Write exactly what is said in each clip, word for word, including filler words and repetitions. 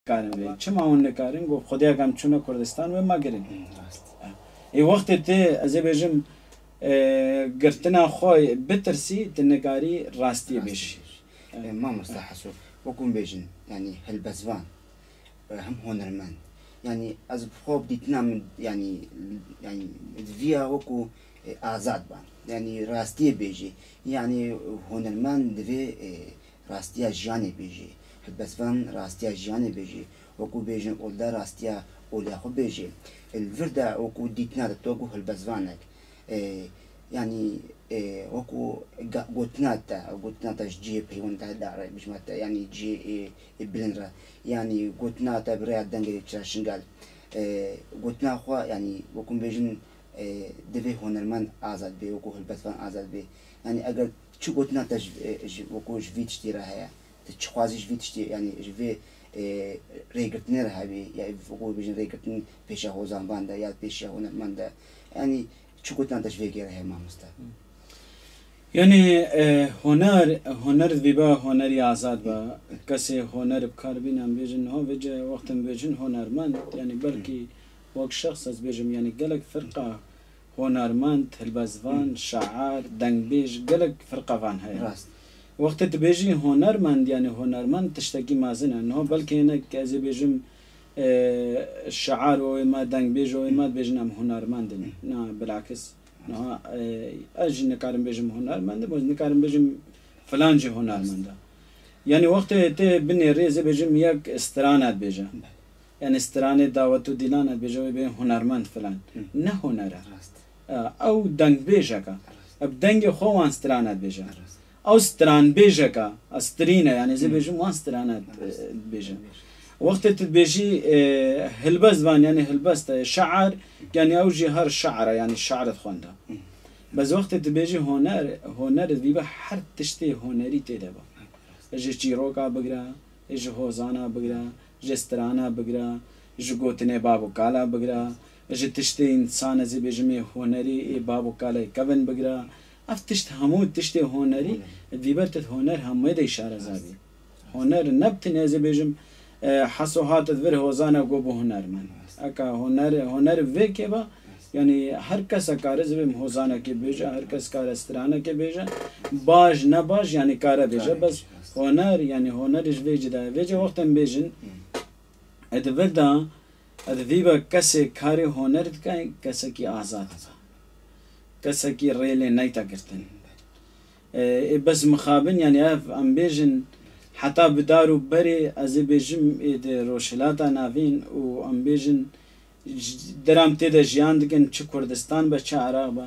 Karin vê. Çima hûn nikarin? Got, Xwedêya ke em çûne Kurdistan wê me girin. Rast. Ê wextê tê, ez ê bêjim, e, girtina xwe bitirsî, tu nikarî rastiyê Rastiyê bêjî. bêjî. E, mamosta Heso, wekû em bêjin, yanî helbestvan, e, hem hunermend. Yanî ez bi xwe bi dîtina min, yanî, yanî di viya wekû, e, azad ban. Yanî rastiyê bêjî. Yanî hunermend divê, e, rastiya jiyanê bêjî. Helbestvan rastiya jiyanê bêjî. Wekû bêjin olda rastiya olê xwe bêjî. Li vir de wekû dîtina te, tu wekû helbestvanek. E, yanî, e, wekû ga-, gotina te, gotina te ji cihê peywend te dare, bijma te, yanî cihê, e, e, bilind re. Yanî gotina te bi rêya dengê çira Şingal. E, gotina xwe, yanî wekû bêjin, e, divê hunermend azad bê, wekû helbestvan azad bê. Yanî eger çi gotina te ji, e, ji, wekû ji vî tiştî re heye, tu çi xwazî ji vî tiştî, yanî ji vê, e, rêgirtinê re hebî, ya wekû bêjin rêgirtin pêşiya hozanvan de ya pêşiya hunermend de, yanî çi gotina te ji vê gêrê heye mamoste? Yanî, e, huner, huner divî be hunerî azad be. Kesê huner bi kar bîne, em bêjin niha vêce wextê em bêjin hunermend, yanî belkî wek şexs ez bêjim, yanî gelek firqa hunermend, hilbestvan, Hı. şair, dengbêj, gelek firqevan heye. Rast. Wextê tu bêjî hunermend, yanî hunermend tiştekî mezin e. Niha belkî hinek ez ê bêjim, e, şair û wê me, dengbêj û wê me dibêjin em hunermend in. Hı. Na, bilakis. Niha, e, ez jî nikarim bêjim hunermend im, ez nikarim bêjim filan jî hunermend e. Yanî wextê tê binêrî, ez ê bêjim yek strana dibêje. Belê. Yanî stranê Dawet û Dîlan e, dibêje wê bê hunermend filan. Hı. Ne huner e. Rast. E, ew dengbêjek e. Rast. Ev dengê xwe wan strana dibêje. Rast. Ew stranbêjek e, e, strîn e, yanî ez ê Hı. bêjim wan strana, Rast. e, dibêje. Wextê tu dibêjî, e, hilbestvan, yanî hilbest e, şair, yanî ew jî her şair e, yanî şair dixwenda. Hı. Bes wextê tu bêjî huner, huner divî be her tiştê hunerî tê de be. Ji çîroka bigire, ji hozana bigire, ji strana bigire, ji gotinê bav û kala bigire, ji tiştê însan ez ê bêjim ê hunerî ê bav û kalê kevin bigire. Ev tişt hemû tiştê hunerî, Huner. divî be tu huner hemûyê de şareza bî. Huner ne bi tenê ez ê bêjim, e, Heso hat di vir hozana got bû hunermend. Eka huner, huner vê kê be, yanî her kes e kare ez ê bêjim hozanekê bêje, her kes kare stranekê bêje, baş ne baş, yanî kare bêje, Kare bes bêje, rast. huner, yanî huner ji vê cida ye. Vêce wextê em bêjin, Hı. e, di vir de, e, divî be kesê karê huner dike, kesekî azad be. Kesekî rê lê neyta girtin. E, ê bes mixabin, yanî ev em bêjin, heta bi dar û berê, ez ê bêjim, ê di Rojhilata Navîn û em bêjin, j-, deram tê de jiyan dikin, çi Kurdistan be, çi Iraq be,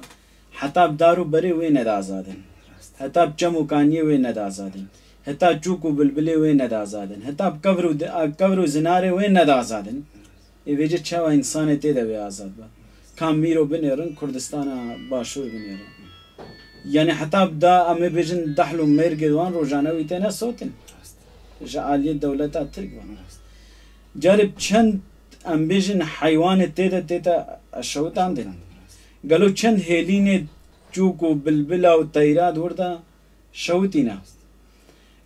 heta bi dar û berê wê nede azadin. Rast. Heta bi çem û kaniyê wê nede azadin. Heta çûk û bilbilê wê nede azadin. Heta bi kevr û di-, a, kevr û zinarê wê nede azadin. Ê vêce çawa însanê tê de wê azad be? Ka mîro binêrin, Kurdistana Başûr binêrin. Yanî heta da em ê bêjin dehl û mêrgê wan rojane wî têne sotin. Rast. Ji aliyê dewleta Tirk ve. Rast. Carê çend em bêjin heywanê tê de tête şewitandin. Rast. Gelo çend hêlînê çûk û bilbila û teyra di wir de şewitîne?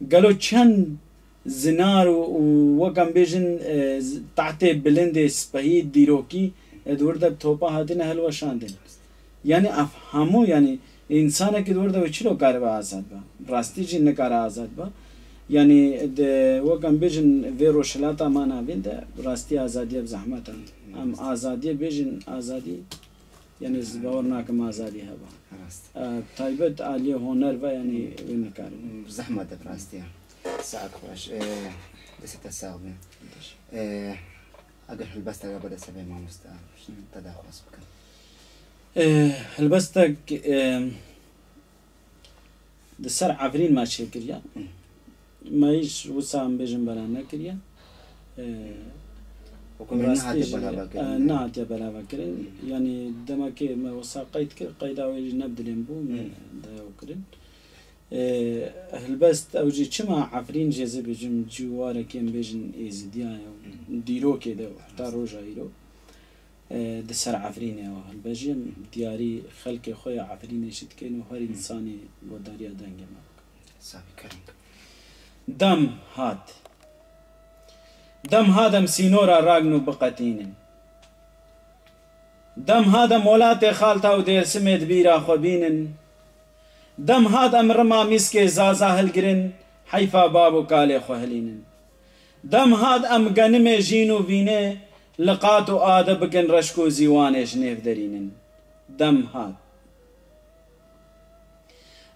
Gelo çend zinar û, û wek em bêjin, e, z-, tahtê bilindê spehî, dîrokî, e, di wir de bi topa hatine hilweşandin? Yanî ev hemû, yanî însanekî di wir de wê çilo karibe azad be? Bi rastî jî nikare azad be. Yanî di, wek em bêjin, vê rojhilata me navîn de bi rastî azadiyê bi zehmet e. Em azadiyê bêjin, azadî, yanî ez bawer nakim azadî hebe. Rast. E, taybet aliyê huner ve, yanî wê nikarin. Zehmet e bi rastî. Saet xweş. E, destê te sax be. E, eger helbesteke be destê vê mamoste, te daxwaz bikin. E, helbestek, e, di ser Efrîn me çêkiriye. Hı. Me hîç wisa em bêjin bela nekiriye. E, Hukûmet rastî nehatiye jî, belavekirin. e, nehatiye belavekirin. Hı. Yanî demekê me wisa qeyd kir, qeyda wê jî ne bi dilê min bû, me Hı. deyaw kirin. E, helbest ew jî çima Efrîn jê zê bêjim, cîwarekê em bêjin êzidiya ye, Hı. dîrokê de, heta roja îro. E, di ser Efrînê ew hilbijêrin, diyarî xelkê xwe ya Efrînê jî dikin û her Hı. însanî godariya dengê me bikin. Sabî kerem. Dem hat. Dem hat em sînora ragin û biqetînin. Dem hat em welatê xalta û Dêrsimê di bîra xwe bînin. Dem hat em rima mîskê Zaza hilgirin, heyfa bab û kalê xwe hilînin. Dem hat em genimê jîn û vînê li qat û ade bikin, reşk û zîwanê ji nêv derînin. Dem hat.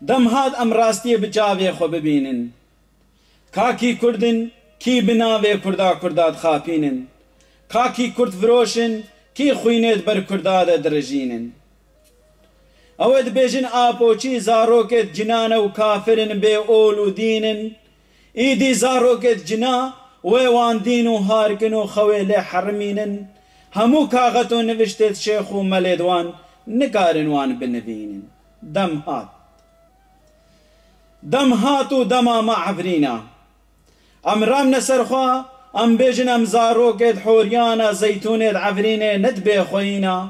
Dem hat em rastiyê bi çavê xwe bibînin. Ka kî Kurd in, kî bi navê Kurda Kurda dixapînin. Ka kî Kurd firoş in, kî xwînê di ber Kurda de dirijînin. Ew ê dibêjin Apoçî zarokê di cinan e û kafir in, bê ol û dîn in. Îdî zarokê di cina wê wan dîn û harkin û xewê lê herimînin. Hemû kaxet û niviştê di şêx û melê di wan nikarin wan binivînin. Dem hat. Dem hat û dema me evrîna. Em ramne ser xwe, em bêjin em zarokê di horiyana zeytûnê di evrînê ne di bêxweyîna.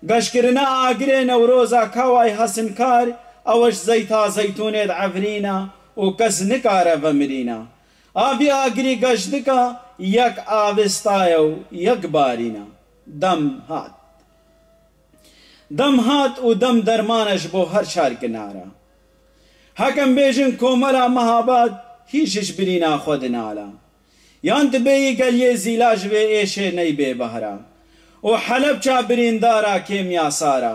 Geşkirina agirê Newroza Kaway Hesinkar, ew ji zeyta zeytûnê di evrîna û kes nikare vemirîna. A vî agirî geş dika, yek avista ye û yek barîna. Dem hat. Dem hat û dem derman e ji bo her çar kinara. Hekem bêjin komela Mehabad hîş ji birîna xwe dinala. Yan tu bêyî geliyê zîla ji vê êşê ney bê behra. Û Helebça birîndara kêmya sara.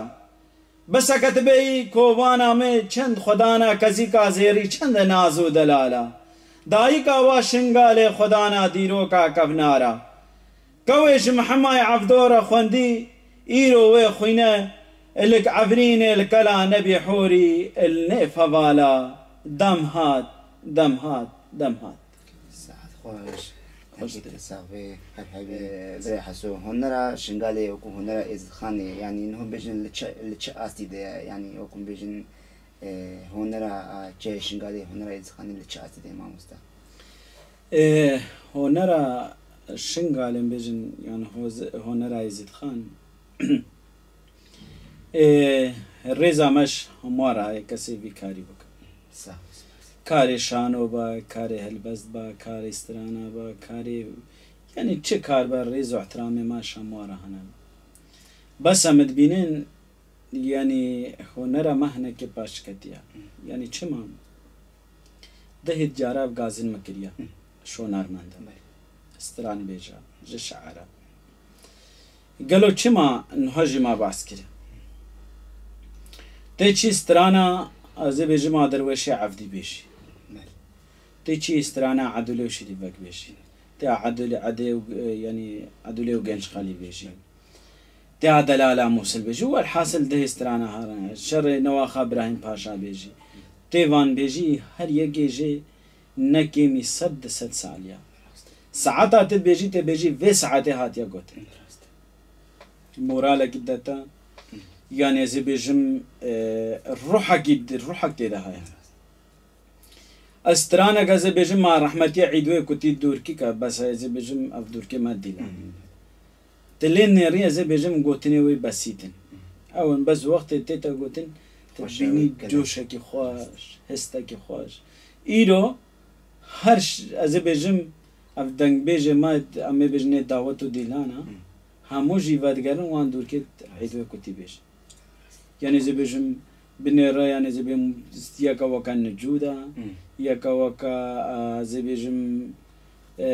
Bes eke tu bêyî kovana me çend xwedana kezîka zêrî çend e naz û delala. Dayika wa Şingalê xwedana dîroka kevnara. Kewê ji Mihemayê Evdo re xwendî, îro wê xwîne, lik evrînê li kela nebî horî, il nê fevala, dem hat, dem hat, dem hat. Saet xweş. Xweş Herkê te. Te sax be, her hebî. Ee, Birê Heso, honera Şingalê wekû honera Êzidxanê, yanî niho bêjin li çi, li çi astî de ye? Yanî wekû bêjin, ee, honera, a, çi Şingalê, honera Êzidxanê li çi astî de ye mamosta? Ê, honera Şingalê bêjin, yan hoz-, honera Êzîdxan. Ê, rêza me ji hemû re ye, kesê vî karî bike. Sağ ol. Karê şano be, karê helbest be, karê strana be, karê, yanî çi kar be, rêz û ihtiramê me ji hemû re hene. Bes em dibînin, yanî honera me hinekê paş ketiye. Yanî çima? Dehê cara ev gazin me kiriye. Hı. Şonar mende. Belê. Stran bêje, ji şaira. Gelo çima niha jî ma behs kiri? Tê çî strana, ez ê bêjim a derweşê Evdî bêjî. Belê. Tê çî strana Edûlê û Şirîvek bêjî. Tê Edûlê, Edê û, e, yanî Edûlê û Genç Xalî bêjî. Tê a delala Mûsil bêjî, welhasil dehê strana hara. Şerê Newaxa Birahîm Paşa bêjî. Tê van bêjî, her yekê jê ne kêmî sed di sed saliya. Saeta tu bêjî, tê bêjî vê saetê hatiye gotin. Moralekî dete, yanî ez ê bêjim, e, ruhekî, ruhek tê de heye. Ez stranek ez ê bêjim, ma rehmetiye Îdwê Kutî dûrkî ke, bes ez ê bêjim ev dûrkê me dîle. Hı hı. Ti lê nêrî ez ê bêjim gotinê wê besît in. Ew in bes wextê tê te gotin, tu Xweş e, dibînî gelek. Coşekî xweş, histekî xweş. Îro her ş-, ez ê bêjim ev dengbêjê me, em ê bêjin ê dawet û dîlana, Hı. hemû jî vedigerin wan dûrkê Îdwê Kutî bêjin. Yanî ez ê bêjim binêre, yanî ez ê bêjim yeka weka Nicûda, Hı. yeka weka, e, ez ê bêjim, e,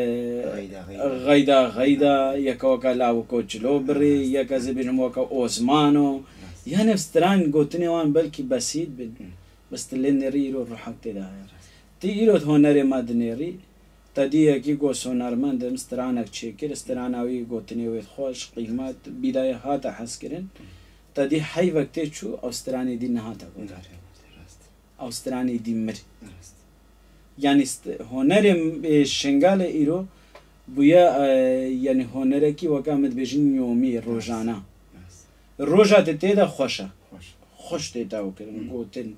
Xeyda, Xeyda. Xeyda, Xeyda, yeka weka Lawiko Çilobirî, Hı. yeka ez ê bêjim weka Osmano. Hı. Yanî ev stran gotinê wan belkî besît bin. Hı. Bes tu lê nêrî îro ruhek tê de heye. Hı. Ti îro honerê me dinêrî, Te dî yekî got, sonermend im, stranek çêkir, strana wî gotinê wê xweş, qîmet, bîdayê hate hezkirin. Te dî heyvek tê çû, ew stranê dî nehate gotin. Rast. Ew stranê dî mir. Rast. Yanî st-, honerê, e, Şingalê îro bûye, e, yanî honerekî weke em dibêjin yomî, rojana. Rast. Roja te tê de xweş e. Xweş. Xweş tê te kirin, Hı. gotin.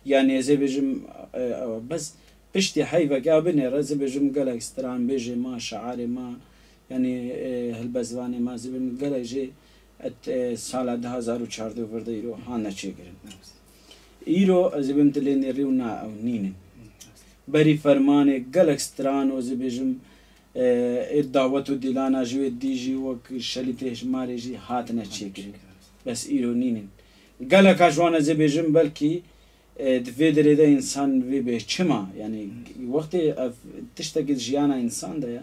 Yanî ez ê bêjim, e, e, bes Piştî heyveke binêre, ez ê bêjim gelek stranbêjê me, şairê me, yanî, e, hilbestvanê me, ez ê bêjim gelek jê et, e, sala du hazar û çardeh vir de îro hane çêkirin. Îro ez ê bêm tu lê nêrî û na ew nînin. Berî fermanê gelek stran û ez ê bêjim, E, ê dawet û dîlana jî wê dî jî wek şelîtê hejmarê jî hatine çêkirin. Bes îro nînin. Geleka ji wan ez ê bêjim belkî, e, di vê derê de însan vê bê çima? Yani wextê ev tiştekî di jiyana însan de ye.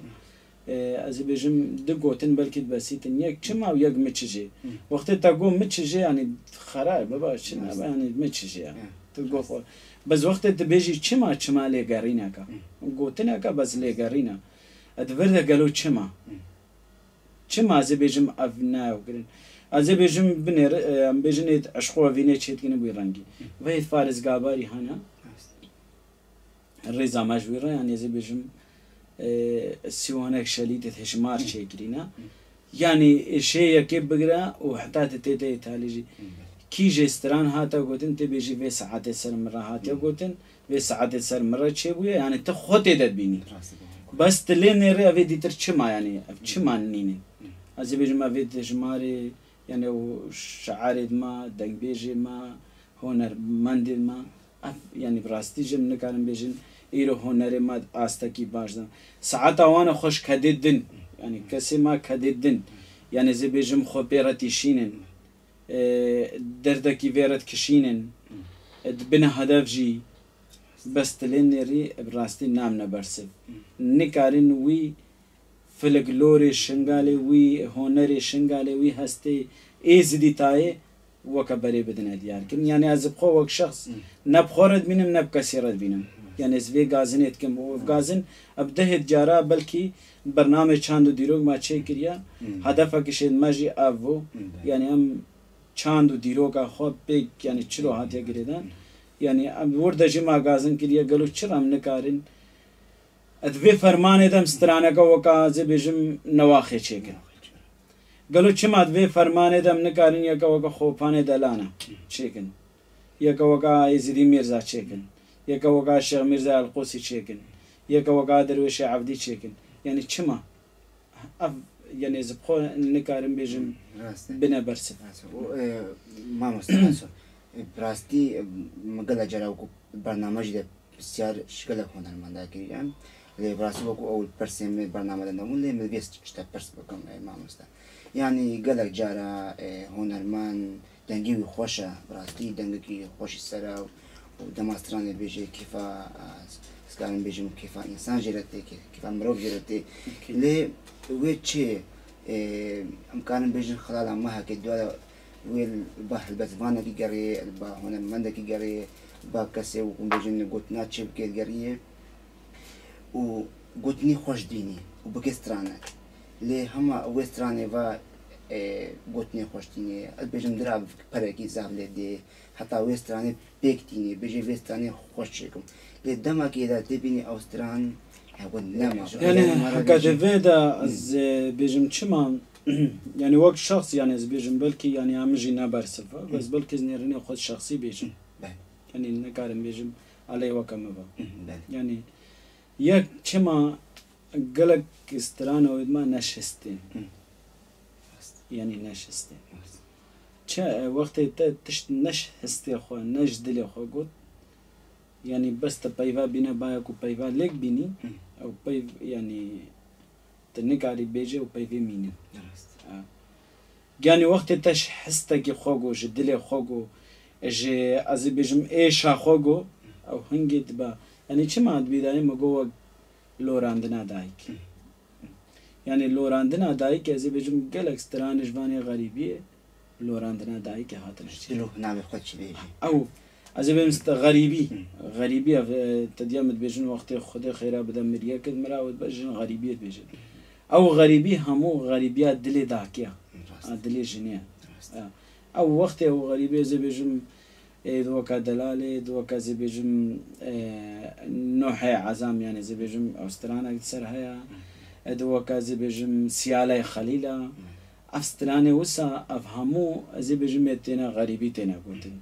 E, ez ê bêjim du gotin belkî dibesîtin. Yek çima û yek mi çi jê. Wextê te got mi çi jê, yani xera ye, baba çi ne, yani mi çi jê ya. Tu got xwe. Bes wextê tu bêjî çima, çima lêgerîneka. Gotineka bes lêgerîne. E, di vir de gelo çima? Çima ez ê bêjim ev ne ew kirin? Ez ê bêjim binêre, e, em bêjin êd eşqo evînê çêdikine wî rengî. Vê êd Farizgabarî hene. Rêza me ji wî re, yani ez ê bêjim, e, sîwanek şelîtê hejmar çêkirîne. Yani şê yekê bigire û heta tu tê te êtalî jî. Kî jê stran hate gotin, tê bêjî vê saetê ser min re hatiye gotin. Vê saetê ser min re çêbûye, yani tu xwe tê de dibînî. Rast e, doğru. Bes tu lê nêrê ev ê dîtir çima, yani ev çima nînin? Ez ê bêjim ev ê dijmarê, yani û şairê me, dengbêjê me, hunermendê me, ev, yani bi rastî jî em nikarin bêjin îro hunerê me di astekî baş de. Saeta wan e xweş kedê din, yani kesê me kedê din, yani ez ê bêjim xwe pê re tîşînin. E, derdekî vê re dikişînin, e, dibine hedef jî, bes tu lê nêrî, bi rastî namine bersiv. Nikarin wî filiklorê Şingalê, wî honerê Şingalê, wî hestê Êzidî tayê weke berê bidine diyarkirin. Yani ez bi xwe wek şexs ne bi xwe re dibînim, ne bi kesî re dibînim. Yani ez vê gazinê dikim û ev gazin, ev dehêt cara belkî bernamê çand û dîrok me çêkiriye. Hedefekî şêd me jî ev bû. Yani em çand û dîroka xwe pêk, yani çilo hatiye girêdan. Yani em wir de jî me gazin kiriye, gelo çira em nikarin? Di vê fermanê de em straneke weka, ez ê bêjim, Newaxê çêkin. Gelo çima di vê fermanê de em nikarin yeke weke Xopanê Delane çêkin? Yeke weke Êzidî Mîrza çêkin? Yeke weke Şêx Mîrza Elqosî çêkin? Yeke weke Derwêşê Evdî çêkin? Yani çima? Ev, yani ez bi xwe nikarim bêjim. Rast e. Bine bersiv. Rast e. O, e, mamoste, rast e. E, bi rastî, e, min gelek cara wekî bername jî de pisyar ji gelek hunermenda kiriye. Lê bi rastî wekî ew pirsên min bername de nebûn, lê min divê tiştek pirs bikim, e, mamoste. Yani gelek cara, e, hunermend, dengê wî xweş e, bi rastî dengekî xweş ji ser e û dema stranê bêje kêfa, e, ez karim bêjim kêfa însan jê re tê, kê-, kêfa mirov jê re tê. Lê wê çi, e, em karin bêjin xilala mehekê dua wê li ba helbestvanekî geriyê, li ba hunermendekî geriyê, li ba kesê wekû bêjin gotina çêbikê geriyê û gotinî xweş dînî û bike stranek. Lê hema wê stranê va, e, gotinê xweş tînê. Ez bêjim dira perekî zaf lê dê. Heta wê stranê pêk tînê. Bêjê vê stranê xweş çêkim. Lê demekê de tê bînî ew stran, hewe nema. Yani heka di vê de ez, e, bêjim çima, yani wek şexs, yani ez bêjim belkî yani em jî ne bersiv e. Bes belkî ez nêrînê xwe şexsî bêjim. Belê. Yani nikarim bêjim aleyh weke min va. Belê. Yani yek çima gelek strana wê dima neşistên. Hı. Rast. Yani neşistên. Rast. Çi, e, wextê te tişt ne ji hestê xwe, ne ji dilê xwe got, yani bes te peyva bîne, baya ku peyva lêk bînî, hı, ew peyv, yani te nikarî bêje û peyvê mînin. Rast. Ha. Yani wextê te ji hestekî xwe got, ji dilê xwe got, ji, ez ê bêjim, êşa xwe got, ew hingê dibe. Yani çima dibî dayê me got wek lorandina dayik. Yani lorandina dayik, ez ê bêjim, gelek stranê ji vanê xerîbiyê, lorandina dayikê hatine çê. Dilo navê xwe çi bêjî? Ew, ez ê bêjim, st-, xerîbî. Hı. Xerîbî ev, e, te diya min dibêjin, wextê Xwedê xêra bide miriyekê, mira wê dibe, jin xerîbiyê dibêjin. Ew xerîbî hemû xerîbiya dilê dakiya. Rast. A, dilê jinê. Rast. A. Ew wextê ew xerîbê, ez ê bêjim, ê, di weka Delalê, di weka, ez ê bêjim, e, Nuhê Ezam, yani, ez ê bêjim, ew stranek di ser heye. Hı. E, di weka, ez ê bêjim, Siyalay Xelîla. Hı. Ev stranê wisa, ev hemû, ez ê bêjim, ê têne xerîbî têne gotin.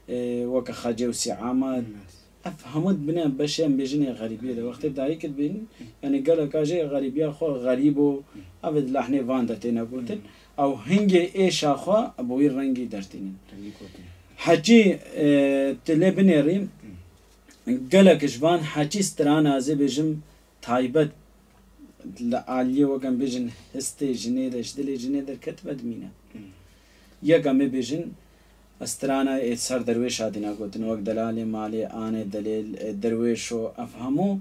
Hı. E, weke Xecê û Sî Amad. Hı. Ev hemû dibine beşê em bêjinê xerîbiyê de. Wextê dayik dibîn, yani geleka jê xerîbiya xwe xerîb û ev di lehnê van de têne gotin. Hı. Ew hingê êşa xwe bi wî rengî dertînin. Rengî kotî. Heçî, e, tu lê binêrî, gelek ji van heçî strana ez ê bêjim taybet, Li aliyê wek em bêjin histê jinê de, ji dilê jinê derketibe dimîne. Yek em ê bêjin strana ê ser derwêş hatine gotin, wek delalê malê, anê delêl, e, derwêşo, ev hemû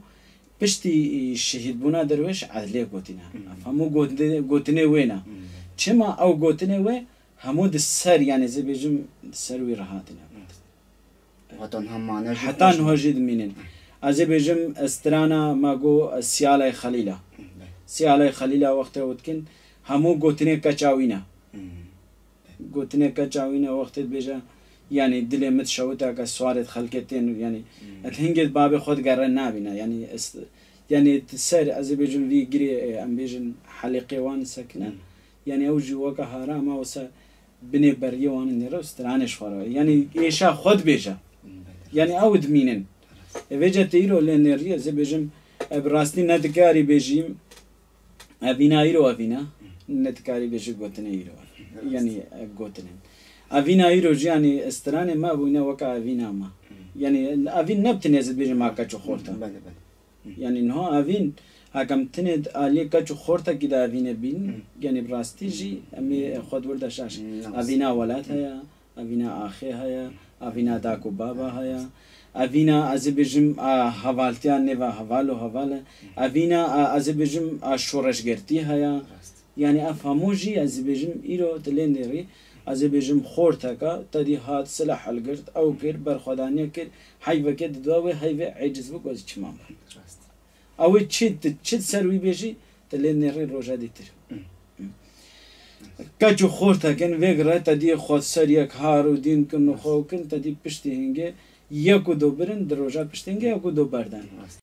piştî, e, şehîdbûna derwêş edlê gotine. Ev hemû gotinê, gotinê wê ne. Çima ew gotinê wê hemû di ser, yani ez ê bêjim di ser wî re hatine gotin. Heta niha mane jî Heta niha jî dimînin. Ez ê bêjim strana me got Siyalay Xelîla. Siyalay Xelîla wextê ew dikin, hemû gotinê keça wî ne. Gotinê keça wî ne wextê dibêje, yani dilê min dişewite ke siwarê xelkê tên, yani et hingê babê xwe digere nabîne. Yani est-, yani ser ez ê bêjim vî girê, e, em bêjin helîqê wan sekine. Yani ew jî weke hara me wese binê beriyê wan nêre û stranê ji xwe re. Yani êşa xwe dibêje. Yani ew dimînin. E, vêce te îro lê nêrî, ez ê bêjim, e, bi rastî ne dikarî bêjî, evîna îro evîna, ne dikarî bêjî gotinê îro. Yani, e, gotinên. Evîna îro jî, yani, stranê me bûne weke evîna me. Yani, evîn ne bi tinê ez ê bêjim ha keç û xorta. Belê, belê. Yani niha evîn, heke em tinê di aliyê keç û xortekî de evîne bîn, yani bi rastî jî em ê xwe di wir de şaş. Evîna welat heye, evîna axê heye, evîna dak û baba heye, evîna ez ê bêjim, a, hevaltiya nêva heval û heval e, evîna, a, ez ê bêjim, a, şoreşgertî heye. Yani ev hemû jî ez ê bêjim îro tu lê nêrî, ez ê bêjim xorteka te dî hat silah hilgirt, ew kir, berxwedaniyek kir, heyveke didwa wê heyvê eciz bû, goz çima me. Ew ê çi, tu çi ser wî bêjî, tu lê nêrî roja dîtir. Keç û xortek in, vê gire te dî xwe ser yek har û dîn kin û xwe kin, te dî piştî hingê yek û do birin, di roja piştî hingê yek û do berdan.